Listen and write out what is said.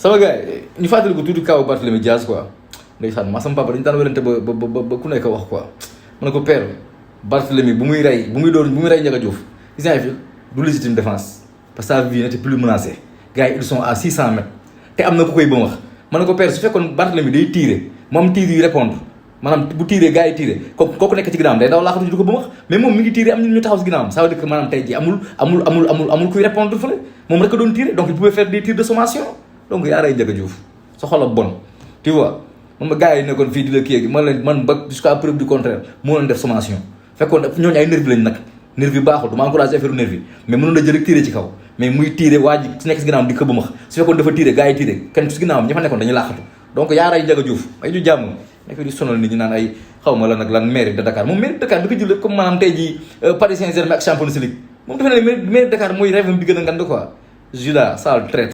sama gars ñu fàttali ko tuuti kaw Barthélémy Dias quoi ndeysaan maa sama papa dañu daan werante ba ku nekk wax quoi ma ne ko père Barthélémy bu muy rey Ndiaga Diouf gis nga fi du légitime défense parce que sa vie n'était plus menacée gars yi ils sont à 600 mètres te am na ku koy ba wax ma ne ko père su fekkoon Barthélémy day tirer mu am tir yu répondre maanaam bu tiiree gars yi tiiree kooku nekk ci ginnaawam day daw laaxatu di ko ba wax mais moom mi ngi tiiree am ñu taxaw si ginnaawam ça veut dire que maanaam tey ji amul kuy répondre fële moom rek a doon tiiree donc il pouvait faire des tirs de sommation donc yaa rey Ndiaga Diouf sa xol a bon tu vois moom gars yi nekkoon fii di la kii man ba jusqu'à preuve du contraire moo leen def sommation fekkoon ñooñu ay nervi lañ nag nervi baaxul du ma encouragé affaire nervi mais mënoon la jël rek tiiree ci kaw mais muy tiiree waa ji si nekk si ginnaawam di ko ba max su fekkoon dafa tiiree gars yi tiiree kenn si ginnaawam ña fa nekkoon dañuy laaxatu donc yaa rey Ndiaga Diouf ay ñu jàmm nekk di sonal nit ñi naan ay xaw ma la nag lan mairie de Dakar moom mairie de Dakar bi ko jël comme maanaam tey jii Paris Saint-Germain ak Champions League moom dafa ne mairie de Dakar mooy rêve bi gën a ngand quoi Judas sale traite